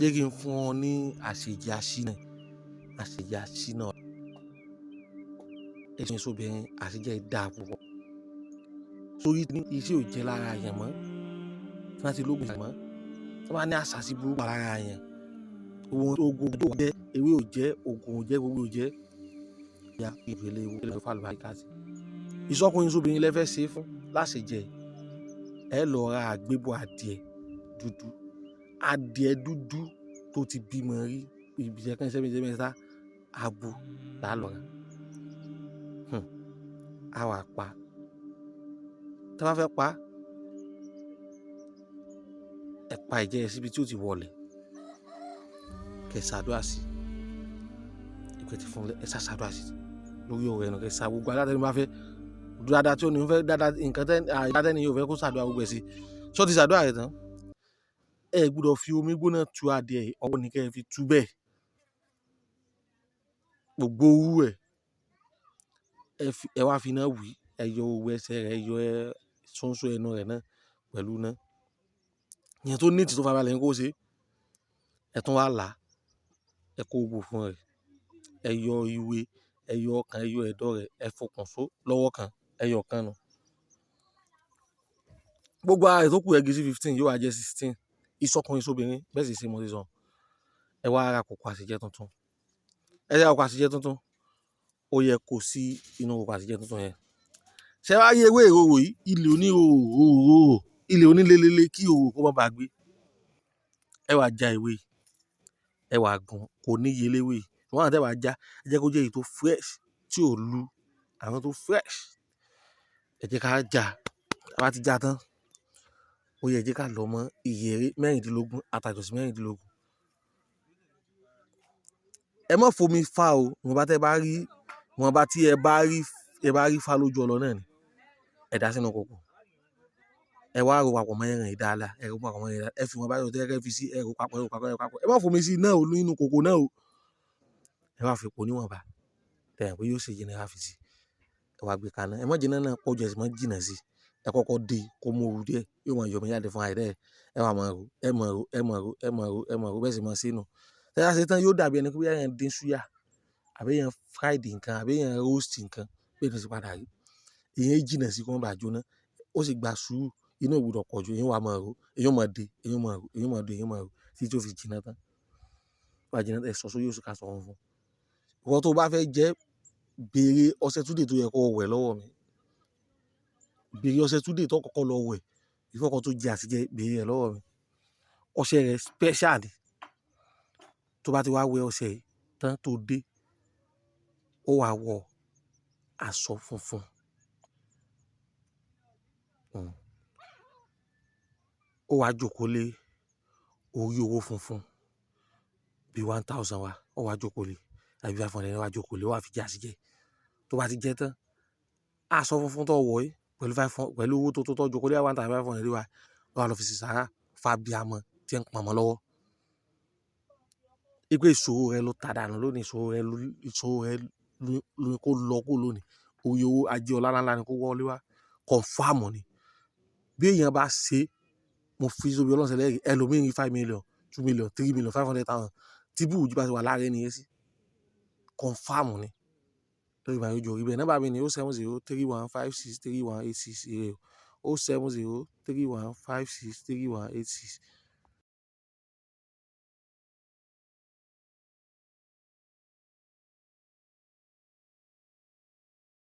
Jẹ́ kí n fún ọ ní àṣejẹ aṣínà, àṣejẹ aṣínà. Ẹ̀sìn sóbìnrin àṣejẹ dáa púpọ̀. Sórí ní iṣẹ́ ò jẹ́ lára èèyàn mọ́. Tí wọ́n ti lógun mọ́, tí wọ́n bá ní àṣàsí burúkú lára èèyàn. Ogun tó jẹ́, ewé ò jẹ́, ògùn ò jẹ́, gbogbo ò jẹ́. Ya ìrẹ̀lẹ̀ ewu lè fa àlùbáríkà sí. Ìsọkùnrin sóbìnrin lẹ fẹ́ ṣe fún láṣejẹ. Ẹ lọ ra àgbébọ̀ adìẹ dúdú. Adìẹ dúdú tó ti bímọ rí, ìbísẹ́ kan iṣẹ́ méje mẹ́ta, abo là lọ rà. A wà pa. Tí a bá fẹ́ pa, ẹ pa ẹ̀jẹ̀ rẹ̀ síbi tí ó ti wọlé. Kẹ ṣàdúrà sí. Ìpè tí fún ẹ ṣá ṣàdúrà sí. Lórí ọ̀rọ̀ ẹnu kẹ ṣá gbogbo àdúrà tẹ́ni bá fẹ́. Dáadáa tí ó ní fẹ́, dáadáa nǹkan tẹ́, àìdá tẹ́ni yóò fẹ́ kó ṣàdúrà gbogbo ẹ̀ sí. Ṣé o ti ṣàdúrà rẹ̀ tán? Ẹ gbọdọ̀ fi omi gbóná tu adìẹ yìí, ọwọ́ ni kí ẹ fi tú bẹ́ẹ̀. Gbogbo owú ẹ̀, ẹ wá fi iná wì, ẹ yọ owó ẹsẹ̀ rẹ̀, ẹ yọ ẹ ṣóńṣó ẹnu rẹ̀ náà pẹ̀lú iná. Ìyẹn tó neat tó farabalẹ̀ ní kó ṣe. Ẹ tún wá là, ẹ kó gbogbo fún rẹ̀. Ẹ yọ ìwé, ẹ yọ ọkàn, ẹ yọ ẹ̀dọ̀ rẹ̀, ẹ fọkàn só lọ́wọ́ kan, ẹ yọ ọ̀kan nù. Gbogbo ara rẹ̀ tó kù ẹ gé sí 15, yóò wá jẹ́ 16. Ìsọkùnrin sóbìnrin, bẹ́ẹ̀ sì ṣe mo ti sọ. Ẹ wá ra kòkò àsèjẹ tuntun. Ẹ ra kòkò àsèjẹ tuntun. Ó yẹ kó sí inú kòkò àsèjẹ tuntun yẹn. Ṣé wàá rí ewé ìrorò yìí? Ilé oníròrò, ilé onílélélé kí òrò kó má ba gbé. Ẹ wá já ewé yìí, ẹ wá gún, kò ní iye léwé yìí. Ṣùgbọ́n àwọn tí ẹ wá já, ẹ jẹ́ kó jẹ́ èyí tó fresh, tí ò lu, àwọn tó fresh. Ẹ jẹ́ ká já. Tí a bá ti já tán, ó yẹ jẹ́ ká lọ mọ́ ìyèré mẹ́rìndínlógún àtàjọsí mẹ́rìndínlógún. Ẹ má fomi fá o. Ìwọ̀nba tí ẹ bá rí, ìwọ̀nba tí ẹ bá rí, ẹ bá rí fá lójú ọlọ náà ni. Ẹ dá sínú kòkò. Ẹ wá ro papọ̀ mọ́ ẹran yìí dáadáa. Ẹ ro papọ̀ mọ́ ẹran yìí dáadáa. Ẹ fi ìwọ̀nba tí ẹ fi sí, ẹ ro papọ̀, ẹ ro papọ̀, ẹ ro papọ̀. Ẹ má fomi sí iná o nínú kòkò náà o. Ẹ wá fi epo níwọ̀nba. Tẹ́ ẹ pé yóò ṣe jìnnà, ẹ wá fi sí. Ẹ wá gbé kaná. Ẹ má jìnnà náà pọ̀ jù, ẹ sì má jìnnà sí. Ẹ kọ́kọ́ dé kó mú oru díẹ̀, yóò máa yọ omi jáde fún ara rẹ̀. Ẹ wá máa ro, ẹ máa ro, ẹ máa ro, ẹ máa ro, ẹ máa ro, bẹ́ẹ̀ sì máa ṣe nù. Tẹ́ ẹ bá ṣe tán, yóò dàbí ẹni pé èèyàn dín súyà, àbí èèyàn fried nǹkan, àbí èèyàn roast nǹkan, bí èèyàn ṣe padà rí. Ìyẹn jìnnà sí kó má ba jóná. Ó sì gba sùúrù, iná ò gbọdọ̀ pọ̀ jù, èèyàn wá máa ro, èèyàn máa dé, èèyàn máa ro, èèyàn máa dé, èèyàn máa ro, títí ó fi jìnnà tán. Bá jìnnà tán, ẹ sọ sórí òṣùká sọ fún un. Ìwọ tó bá fẹ́ jẹ, béèrè ọṣẹ túdè tó yẹ kó wẹ̀ lọ́wọ́ mi. Béèrè ọṣẹ túdè tó kọ́kọ́ lọ wẹ̀, before kó tó jẹ àsèjẹ, béèrè rẹ̀ lọ́wọ́ mi. Ọṣẹ rẹ̀ special ni. Tó bá ti wá wẹ ọṣẹ yìí tán tó dé, ó wá wọ aṣọ funfun. Ó wá jókòó lé orí owó funfun bí 1,000 wá, ó wá jókòó lé, àbí 500 ó wá jókòó lé, ó wá fi jẹ àsèjẹ. Tó bá ti jẹ tán, aṣọ funfun tó wọ̀ yìí pẹ̀lú five hundred, pẹ̀lú owó tó tó jókòó lé 1,500 wá, ó wá lọ fi ṣe sàárà fún abiyamọ tí ń pọnmọ lọ́wọ́. Wípé ìṣòro rẹ ló ta dànù lónìí, ìṣòro rẹ ló, ìṣòro rẹ ló kó lọ kó lónìí. Orí owó ajé ọlá ńlá ni kó wọlé wá. Confirm ni. Bí èèyàn bá ṣe, mo fi sóbi Ọlọ́run ṣẹlẹ̀ rí, ẹlòmíì rí 5 million, 2 million, 3 million, 500,000. Tí búrújú bá ti wà lára ẹni yẹn sí. Confirm ni. Lórí ìbára ojú orí bẹ́ẹ̀. Nọ́mbà mi ni 07031563186 0. 07031563186.